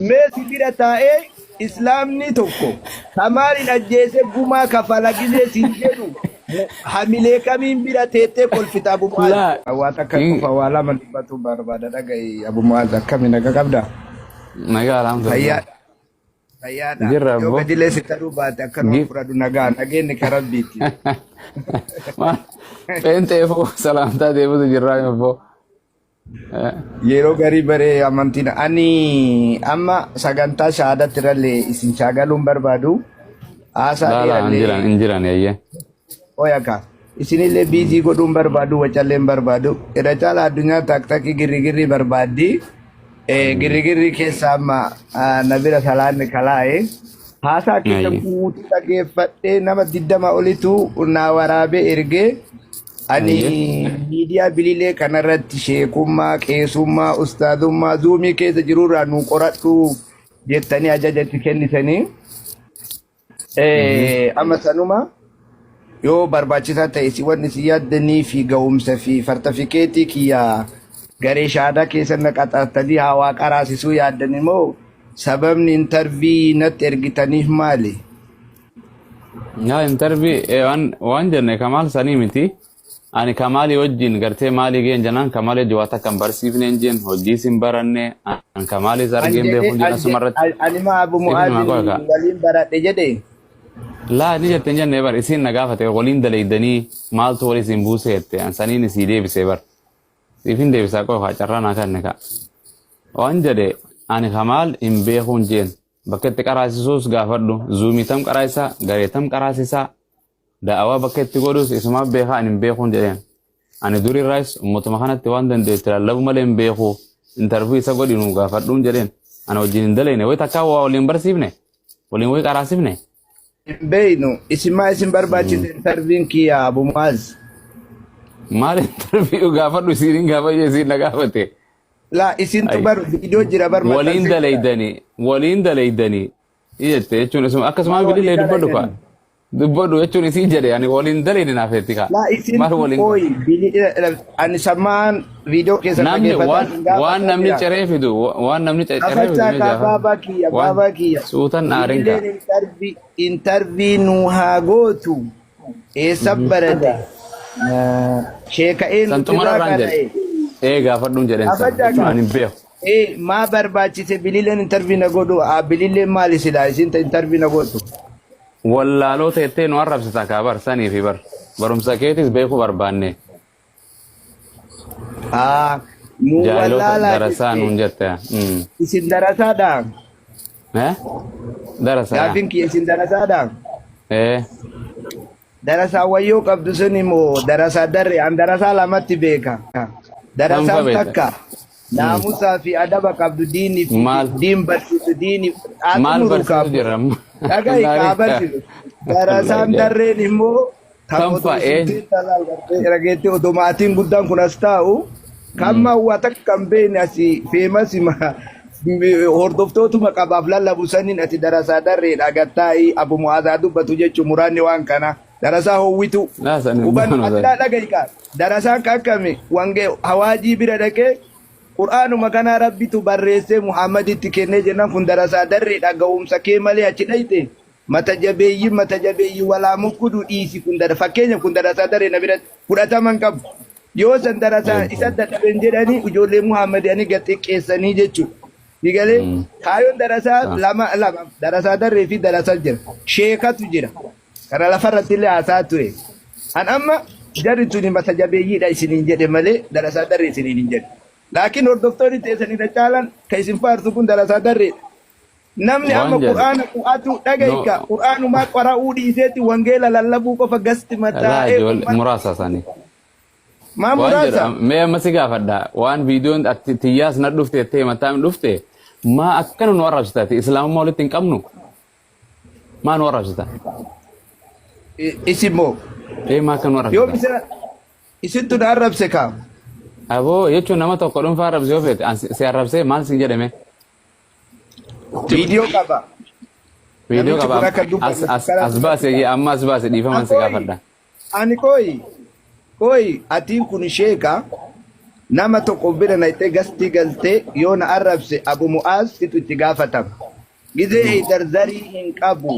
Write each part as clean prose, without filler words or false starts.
Mee si bira taa'ee islaamni tokko kamaaliin ajjeese gumaa kafala gizee siin jedhu hamilee kamiin bira teettee kolfita Abu Mu'aaz. Laa. Waa takka qofa waa lama dubbatu barbaada dhaga'i Abu Mu'aaz akkami naga qabda? Nagaa alhamdulillah. Fayyaadha. Fayyaadha. Jirra Yoo abbo. gadilee si taruu baate akkanuma Gi- fudhadhu nagaa nageenni ka rabbiiti. Maal pheenxeefuu salaamtaa deebisu jirraa abbo. Yeroo garii baree amantiin ani amma sagantaa shahaadatti irrallee isin shaagaluun barbaadu. Haasaa Laa laa hin dheerallee jiran hin jiran eeyyee. oyaka. Isinillee biizii godhuun barbaadu wacallee hin barbaadu. Irra caalaa addunyaa taaktakii girrigirrii barbaaddi. Girrigirrii keessa amma na bira salaanni kalaa'e. Haasaa keessa guutuu dhageeffadhee nama 20 olitu naa waraabee ergee. Ani miidiyaa bililee kanarratti sheekummaa, qeesummaa, ustaazummaa zuumii keessa jirurraa nu qoradhu jettanii ajaja itti kennitanii. Amma sanuma yoo barbaachisaa ta'e si wanni si yaaddanii fi ga'umsa fi fartafikeetii kiyya garee shaadaa keessa na qaxartanii hawaa qaraasisuu yaaddan immoo sababni intarvii natti ergitaniif maali? Yaa intarvii waan jenne kamaal sanii miti. Ani kamaalii wajjin gartee maalii geen jennaan kamaalii wajjin waa takka hin barsiifne hin jeen hojiis hin baranne an kamaaliis An argee hin jedhee beeku hin an jedhe asuma irratti. ani maa Abu Siif himaa qofa Mu'aazin kaa. waliin baradhe jedhe. Laa ni jette hin jenne bar isiin na gaafate waliin daleeydanii maaltu wal isin buuse jette an saniin isii deebise bar. Siifin deebisaa qofa kaa carraa naa kanne kaa. Waan jedhe ani kamaal hin beekuun jeen bakka itti qaraasisuus gaafadhu zuumii tam qaraasisaa garee tam qaraasisaa da'awaa bakka itti godhus isumaaf beekaa ani hin beekuun jedheen. Ani durirraas ummatuma kanatti waan dandeetti lallabu malee hin beeku intarviyuu isa godhi nuu gaafadhuun jedheen. Ana wajjin hin dalayne wayi takkaa waa waliin barsiifne waliin wayi qaraasifne. Hin beeynu isin maa isin barbaachise intarviin kiyya Abu Mu'aaz. Maal intarviyuu gaafadhu isiin hin gaafadhu isiin na gaafate. Laa isintu Ay. bar viidiyoo jira bar Waliin maxxansee jira. dalaydanii waliin dalaydanii jette jechuun isuma akkasumaan Maal bilillee waliin dubbadhu kaa. dalaydanii? Dubbadhu jechuun isii jedhe ani waliin dalayne naaf jetti kaa. Laa Maal isintu waliin qooyi ani sammaan viidiyoo keessa namni dhageeffataa waan isin waan gaafataa namni jira. ceree fidu waan namni ceree fidu Afachaa mee kaa gaafa baabaa kiyya waan baabaa kiyya. suutan aarin kaa. Bilbileen intarvii intarvii nuu haa gootu. Eessa barate? Sheeka San eenyutu xumura irraa irraan jedhe. qara'e? Ee gaafadhuun jedheen sana Afachaa jechuun kaa. ani hin beeku. Ee maa barbaachise bilileen intarvii na godhu? Haa bilileen maali silaa isin intarvii na gootu? Wallaaloo teettee nu arrabsita kaa bar sanii fi bar barumsa keetis beekuu barbaanne Haa nu jaahiloota wallaalaa darasaa jette. nuun jette. Isin darasaadhaa? Eh? Darasaa yaa. Gaaffiin kiyya isin darasaadhaa? Eh. Darasaa wayyoo qabdu sun immoo darasaa darre an darasaa lamatti beeka. Kam Darasaan beekta? takka naamusaa fi adaba qabdu diinii fi Maal? diin barsiisu diinii haa Maal xumuru barsiisu kaabbo. jira? Dhagahi kaa barsiisu. Darasaan darreen immoo kan Kam odoo fa'a eenyu? sultiin talaal gartee rageetti odoo maatiin guddaan kun as taa'u kan mawwaa takka kan beekne asii feemasi hordoftootuma qabaaf lallabu saniin ati darasaa darreedha gattaa'ii abu mu'aazaa dubbatu jechuun muraanni waan kana darasaa howwitu Laa saniin hubannu baanu ati sani. laa dhagahi kaa darasaan ka akkami wangee hawaajii bira dhaqee qur'aanuma kanaa rabbitu barreessee muhammaditti kennee jennaan kun darasaa darreedha ga'umsa kee malee achi dhayxe Mata jabeeyyi mata jabeeyyi walaa mukkudu dhiisi kun dara fakkeenyaaf kun darasaa daree na biratti fudhatama hin qabu. Yoo san darasaa isa dadhaben jedhanii ijoollee Muhammad ani gad xiqqeessanii jechuudha. Digalee kaayoon darasaa lama lama darasaa darree fi darasaa jira. Sheekatu jira. Kana lafarratti illee haasaa ture. An amma jarri tuni mata jabeeyyiidha isiniin jedhe malee darasaa darree isiniin hin jedhe. Laakiin hordoftoonni teessan irra caalan kan isin faarsu kun darasaa darreedha. Namni Waan amma jedhe. Qur'aana qu'atu dhagayka No. Qur'aanumaa qara'uu dhiiseeti wangeela lallabuu qofa gasti Laa mataa'ee ijoollee ummata muraasa isaanii. maa Waan muraasa jedha mee amma si gaafadha waan viidiyoon ati tiyyaas na dhufte jettee himataa hin dhufte maa akkana nu arrabsita ati islaamummaa walitti hin qabnu maa nu arrabsita Isin moo ee maa akka nu yoom arrabsita isin isintu na arrabse kaa aboo jechuun nama tokko dhuunfaa arrabse yoo feete an si si arrabsee maal sin jedhame Viidiyoo qaba. Viidiyoo Namichi qaba. kun akka As dubbanne as karaa as baase amma as baase dhiifaman si Qoyi. gaafadha. Ani qoyi qoyi atiin kun sheeka Nama tokko bira naqxee gastii galtee yoo na arrabse Abu Mu'aaz situ itti gaafatama. Gizee Heydar zarii hin qabu.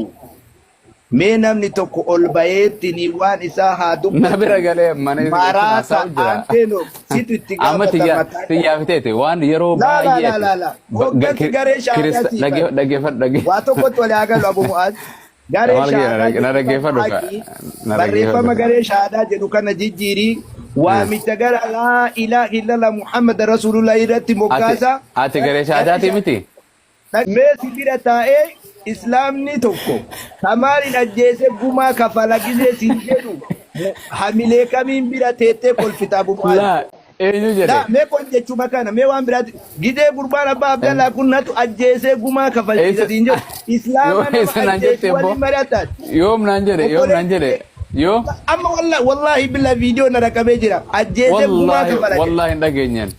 Mee namni tokko ol bayeettini waan isaa haa Na bira dubbatu. galee mana isin Maraata haasa'u jira. aanteeno situ itti Amma gaafatama taata. tiyyaa fiteete waan yeroo Laa laa baay'ee laa laa laa. Hooggansi garee shaadaa sii bara. dhaggeeffadhu dhaggeeffadhu. Waa tokkotti walii haa galu Abu Mu'aaz. Garee Kamal kiyya shaadaa na jedhu kana dhaggeeffadhu ka haqi. na Barreeffama dhaggeeffadhu. garee shaadaa jedhu kana jijjiirii. Waamicha gara laa ilaaha illallah Muhammad Rasulullah irratti Ati moggaasa. ati garee Garee shaadaatii miti? Mee si bira taa'ee islaamni tokko kamaaliin ajjeese gumaa kafala gizee siin jedhu hamilee kamiin bira teettee kolfita Abu Mu'aaz. Laa eenyu jedhe? Laa mee kol jechuma kana mee waan biraatti gizee gurbaan abbaa Abdallaa kun natu ajjeesee gumaa kafalchiisa Eessa siin jedhu islaama yoo nama eessa naan jette ajjeesu immoo waliin mari'ataati. yoom naan jedhe yoom naan Obboleessi jedhe yoo amma wallaahi billaa viidiyoo na rakkabee jira ajjeesee gumaa wallaahi kafala jedhe. wallaahi hin dhageenyeen.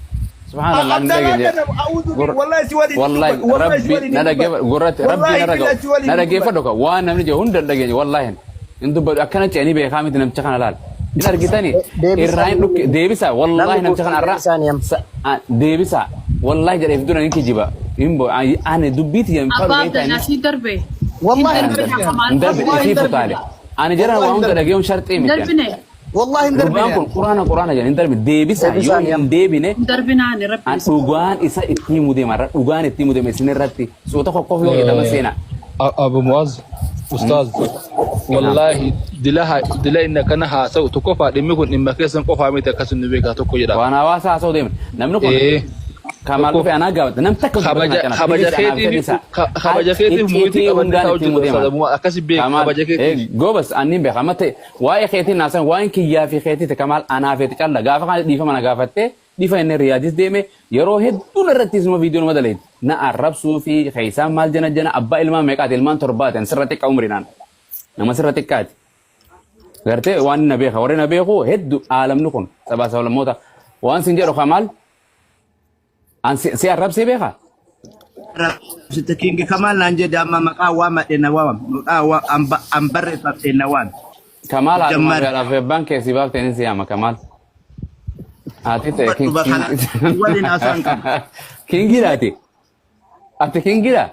Subhaanallah hin Abdallaa dhageenye. kana a'uudhu Gur wallaahi si waliin hin wallaahi dubbadhu wallaahi si rabbi waliin na hin dhaggeeffadhu dubbadhu gurratti rabbi wallaahi na billaa dhaga'u si waliin na hin dubbadhu. dhaggeeffadhu ka waan namni jedhu hunda hin dhageenye wallaahi hin dubbadhu akkana ce'anii beekaa miti namicha kana laal. Hin argitani irraa hin dhukke deebisa wallaahi Namni namicha kana guutuun irraa deebisaa ni amma. deebisa wallaahi jedheef dura hin kijiba hin bo ani dubbii tiyya hin fadhu Abbaa beektaa Abdallaa inni si darbe. Hin Wallahi hin darbine darbine. Kamaal. hin darbe Wallahi isii hin futaale darbine. ani jedhan Wallahi waa hin hunda darbine. dhageehuun sharxii Hin miti ani. darbine. Wallahi hin Gurbaan darbine. kun quraana quraana jedhan hin darbe deebisa yoo Deebisaan hin yam. deebine Hin darbinaani rabbi an isa. dhugaan isa itti himu deema irra dhugaan itti himu deema isin irratti suuta kokkof yoo jedhama seena. Abu Muaz, Ustaaz, wallaahi dila dila inni akkana haasa'u tokkoffaa dhimmi kun dhimma keessan qofaa miti akkasin nu beekaa tokko jedha. Waan hawaasa haasa'u deema. Namni kun Ee, Kamaal tokko dhufe anaa gaafata. Namni takka dubbatan kabaja akkana. kabaja Bilis anaaf keetiif fedhisa. kabaja keetiif muyitii Icciitii qabannee hundaan taa'u itti himu jirta deema. Ustaaz Abu Muaz akkasi beeki Kamaal kabaja keetiif. goobas anniin beeka. Amma ta'e waa'ee keetiin naasan waa'een kiyyaa fi keetiiti Kamaal anaa feeti calla. Gaafa kana dhiifama na gaafattee dhiifa inni Riyaadis deeme yeroo hedduun irratti isuma viidiyoo nama dalayti. Na arrabsuu fi keessaan maal jana jana abbaa ilmaan meeqaati ilmaan torbaati an sirra xiqqaa umriidhaan. Nama sirra xiqqaati. Gartee waan na beeka warri na beeku hedduu aalamni kun sabaa sablammoota waan sin jedhu Kamaal an si arrabsee beekaa? Arrabsite King Kamal naan jedhe amma maqaa waamadhe na waam maqaa an barreeffadhe na waam. Kamaal haadhumaa Jammar. fi haadhaaf abbaan kee si baafte inni si yaama Kamaal. Ati ta'e Dubbadhu bakka waliin haasaan qaba. Kingiidha ati. Ati kingiidha.